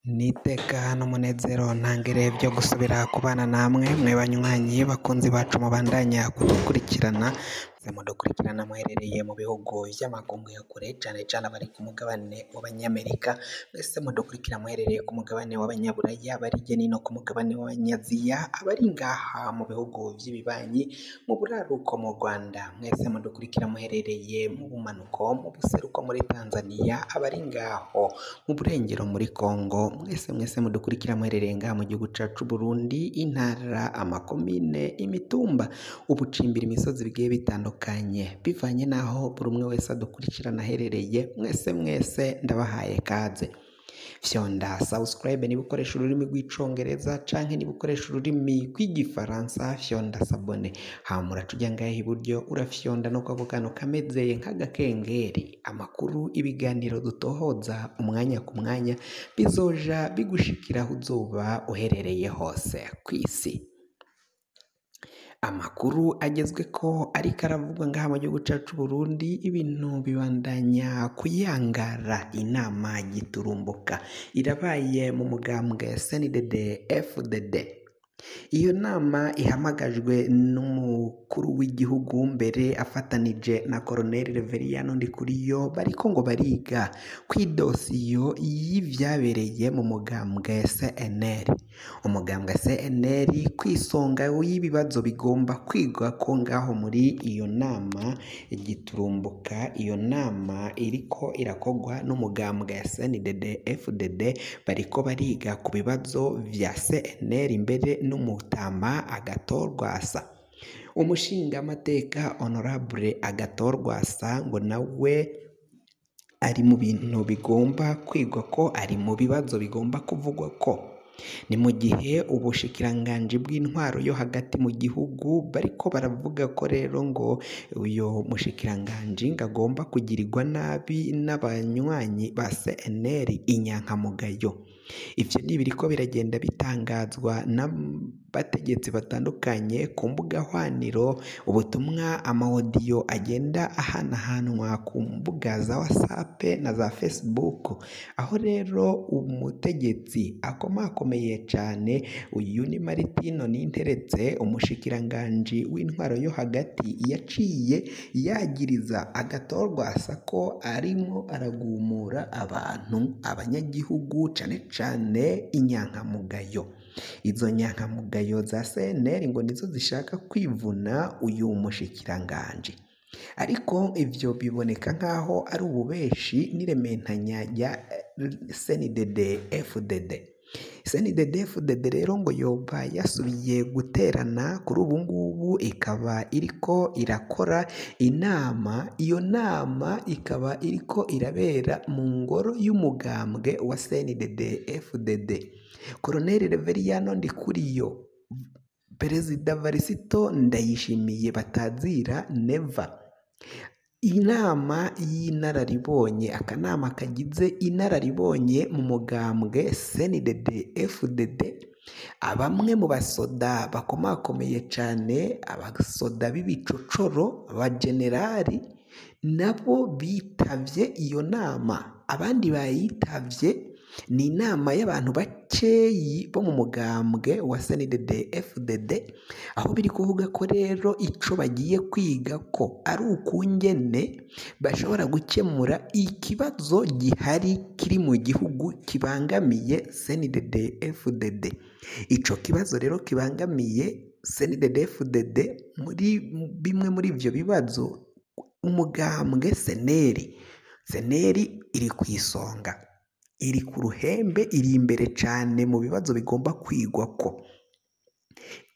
N'iteka n'umunezero ntangere byo gusubira kubana namwe mwe banywanyi bakunzi bacu mubandanya kudukurikirana, mudukurikirana muherereye mu bihugu vy'amakungu ya kure cane cane abari ku mugabane w'abanyamerika, mwese mudukurikira muherereye ku mugabane w'abanyaburaya, abari hirya no hino ku mugabane w'abanyaziya, abari ngaha mu bihugu vy'ibibanyi, mu buraruko mu Rwanda, mwese mudukurikira muherereye mu bumanuko, mu buseruko muri Tanzania, abari ngaho mu burengero muri Kongo, mwese mwese mudukurikira muherereye ngaha mu gihugu cacu c'Uburundi, intara, amakomine, imitumba, ubucimbira imisozi bigiye bitandukanye, bivanye n'aho buri umwe wese adukurikirana aherereye, mwese mwese ndabahaye kaze. Fyonda subscribe niba ukoresha ururimi rw'icongereza canke niba ukoresha ururimi rw'igifaransa fyonda sabone, hama uraca uja ngaha iburyo urafyonda no kwako kantu kameze nk'agakengeri, amakuru, ibiganiro dutohoza umwanya ku mwanya bizoja bigushikira aho uzoba uherereye hose kw'isi. Amakuru agezweko ariko aravugwa ngaha mu gihugu cacu c'Uburundi, ibintu bibandanya kuyangara, inama giturumbuka irabaye mu mugambwe CNDD FDD. Iyo nama ihamagajwe n'umukuru w'igihugu mbere afatanije na Colonel Reveriyano Ndikuriyo, bariko ngo bariga kw'idosiyo y'ivyabereye mu mugambwe CNL. Umugambwe CNL kw'isonga y'ibibazo bigomba kwigwako ngaho muri iyo nama giturumbuka, iyo nama iriko irakorwa n'umugambwe CNDD FDD, bariko bariga ku bibazo vya CNL mbere n'umutama Agathon Rwasa. Umushingamateka Honorable Agathon Rwasa ngo nawe ari mu bintu bigomba kwigwako, ari mu bibazo bigomba kuvugwako. Ni mu gihe ubushikiranganji bw'intwaro yo hagati mu gihugu bariko baravuga ko rero ngo uyo mushikiranganji ngo agomba kugirirwa nabi n'abanywanyi ba CNL inyankamugayo. Ivyo ni ibiriko biragenda bitangazwa n'abategetsi batandukanye ku mbuga hwaniro, ubutumwa amawodiyo agenda ahanahanwa ku mbuga za WhatsApp na za Facebook, aho rero umutegetsi akomakomeye cane uyu ni Martino Ninteretse, umushikiranganji w'intwaro yo hagati, yaciye yagiriza Agathon Rwasa ko arimwo aragumura abantu, abanyagihugu cane cane inyankamugayo. Izo nyankamugayo za CNL ngo nizo zishaka kwivuna uyu mushikiranganji. Ariko ivyo biboneka nk'aho ari ububeshi n'irementanya rya CNDD FDD. CNDD FDD rero ngo yoba yasubiye guterana kuri ubu ngubu, ikaba iriko irakora inama, iyo nama ikaba iriko irabera mu ngoro y'umugambwe wa CNDD FDD. Colonel Reveriyano Ndikuriyo, Perezida Varisito Ndayishimiye batazira Neva. Inama y'inararibonye, akanama kagize inararibonye mu mugambwe CNDD FDD, bamwe mu basoda bakomakomeye cane, abasoda b'ibicocoro, abajenerali nabo bitavye iyo nama, abandi bayitavye ni inama y'abantu bakeyi bo mu mugambwe wa CNDD FDD, aho biri kuvuga ko rero ico bagiye kwiga ko ari ukungene bashobora gukemura ikibazo gihari kiri mu gihugu kibangamiye CNDD FDD. Ico kibazo rero kibangamiye CNDD FDD, muri bimwe muri ivyo bibazo umugambwe CNL, CNL iri kw'isonga, iri ku ruhembe, iri imbere cane mu bibazo bigomba kwigwako.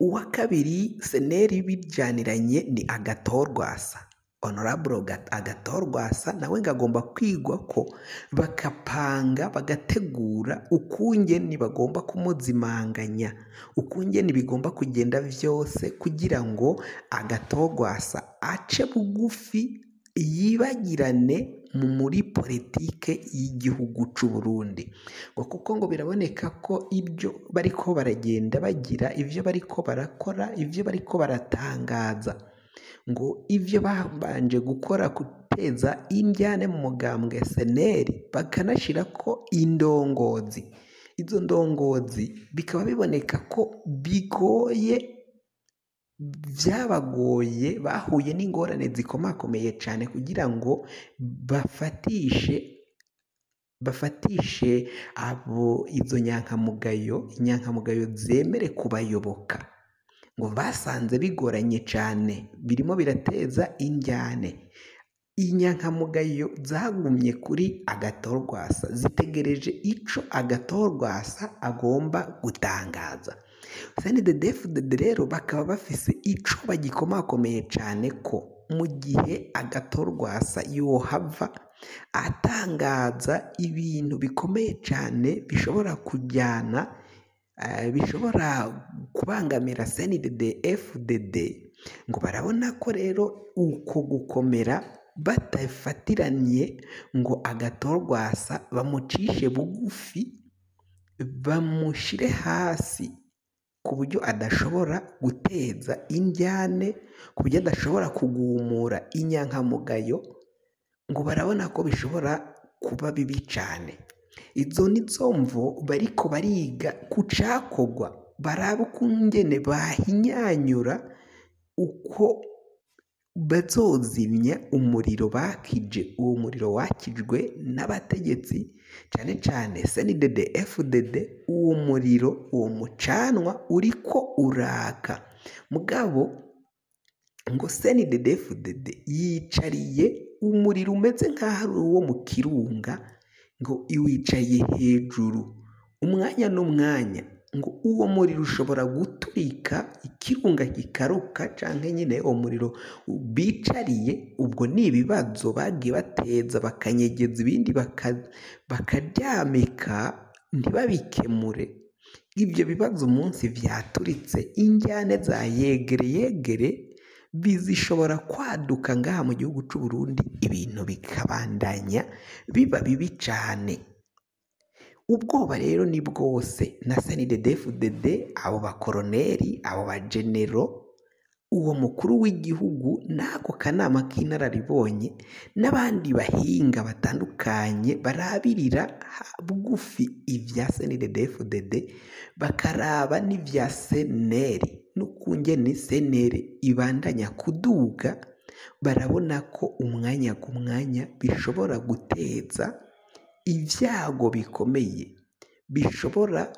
Uwa kabiri CNL bijaniranye ni Agathon Rwasa, Honorable Agathon Rwasa nawe ngo agomba kwigwako, bakapanga bagategura ukungene bagomba kumuzimanganya, ukungene bigomba kugenda vyose kugira ngo Agathon Rwasa ace bugufi yibagirane muri politike y'igihugu c'Uburundi, ngo kuko ngo biraboneka ko ibyo bariko baragenda bagira, ivyo bariko barakora, ivyo bariko baratangaza, ngo ivyo babanje gukora guteza indyane mu mugambwe CNL, bakanashirako indongozi. Izo ndongozi bikaba biboneka ko bigoye, vyabagoye, bahuye n'ingorane zikomakomeye cane kugira ngo bafatishe abo izo nyankamugayo, inyankamugayo zemere kubayoboka. Ngo basanze bigoranye cane, birimo birateza indyane. Inyankamugayo zagumye kuri Agathon-Rwasa zitegereje ico Agathon-Rwasa agomba gutangaza. CNDD-FDD rero bakaba bafise ico bagikomakomeye cane ko mu gihe Agathon-Rwasa yohava atangaza ibintu bikomeye cane bishobora kujyana, bishobora kubangamira CNDD-FDD, ngo barabona ko rero uko gukomera batafatiranye ngo Agathon-Rwasa bamucishe bugufi, bamushire hasi ku buryo adashobora guteza indyane, ku buryo adashobora kugumura inyankamugayo, ngo barabona ko bishobora kuba bibi cane. Izo nizo mvo bariko bariga ku cakorwa, barabe ukungene bahinyanyura uko bazozimya umuriro bakije, uwo muriro wakijwe n'abategetsi cane cane CNDD-FDD. Uwo muriro, uwo mucanwa uriko uraka, mugabo ngo CNDD-FDD yicariye umuriro umeze nk'aho ari uwo mu kirunga, ngo iwicaye hejuru umwanya n'umwanya, ngo uwo muriro ushobora guturika ikirunga kikaruka, canke nyine uwo muriro bicariye. Ubwo ni ibibazo bagiye bateza, bakanyegeza ibindi, bakaryamika ntibabikemure. Ivyo bibazo umunsi vyaturitse, indyane za yegere yegere bizishobora kwaduka ngaha mu gihugu c'u Burundi, ibintu bikabandanya biba bibi cane. Ubwoba rero ni bwose na CNDD-FDD, abo bakoroneri, abo bagenero, uwo mukuru w'igihugu n'ako kanama k'inararibonye n'abandi bahinga batandukanye barabirira bugufi ivya CNDD-FDD, bakaraba n'ivya CNL n'ukungene CNL ibandanya kuduga, barabona ko umwanya ku mwanya bishobora guteza ivyago bikomeye, bishobora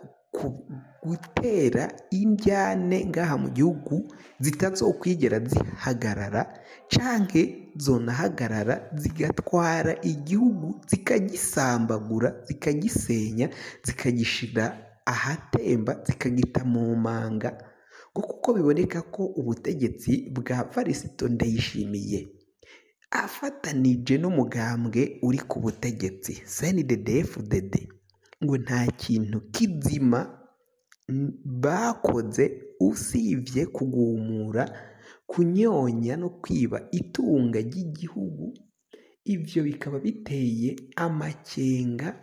gutera indyane ngaha mu gihugu zitazokwigera zihagarara, canke zonahagarara zigatwara igihugu, zikagisambagura, zikagisenya, zikagishira ahatemba, zikagita mu manga. Ngo kuko biboneka ko ubutegetsi bwa Varisito Ndayishimiye afatanije n'umugambwe uri ku butegetsi CNDD-FDD, ngo nta kintu kizima bakoze usibye kugumura, kunyonya no kwiba itunga ry'igihugu. Ivyo bikaba biteye amakenga,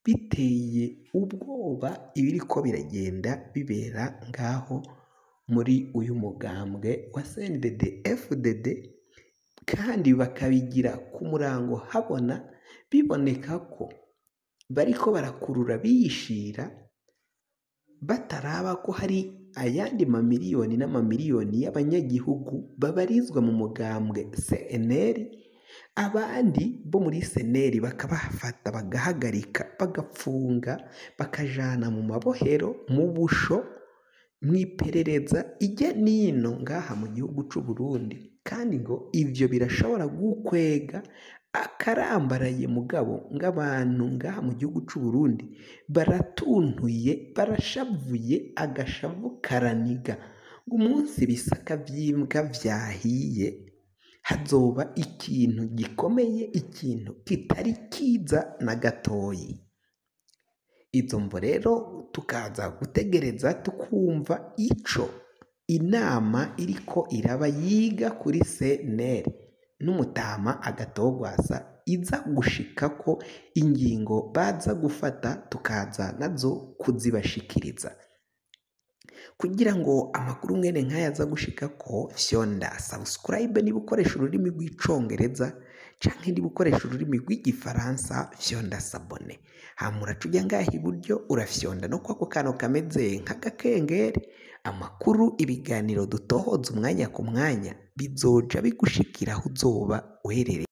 biteye ubwoba ibiriko biragenda bibera ngaho muri uyu mugambwe wa CNDD-FDD, kandi bakabigira ku murango habona, biboneka ko bariko barakurura biyishira, bataraba ko hari ayandi mamiliyoni n'amamiliyoni y'abanyagihugu babarizwa mu mugambwe CNL, abandi bo muri CNL bakabafata, bagahagarika, bagapfunga, bakajana mu mabohero, mu busho, mw'iperereza ijya nino ngaha mu gihugu c'u Burundi. Kandi ngo ivyo birashobora gukwega akarambaraye, mugabo ng'abantu ngaha mu gihugu c'u Burundi baratuntuye, barashavuye, agashavu karaniga. Ngo umunsi ibisaka vy'imbwa vyahiye hazoba ikintu gikomeye, ikintu kitari kiza na gatoyi. Izo mvo rero tukaza gutegereza tukumva ico inama iriko iraba yiga kuri CNL n'umutama Agathon-Rwasa iza gushikako ingingo baza gufata, tukaza nazo kuzibashikiriza. Kugira ngo amakuru mwene nk'aya aza gushikako, fyonda subscribe niba ukoresha ururimi rw'icongereza, Canke niba ukoresha ururimi rw'igifaransa, fyonda s'abonner. Hama uraca uja ngaha iburyo, urafyonda no kwako kantu kameze nk'agakengeri. Amakuru, ibiganiro dutohoza umwanya ku mwanya bizoja bigushikira aho uzoba uherereye.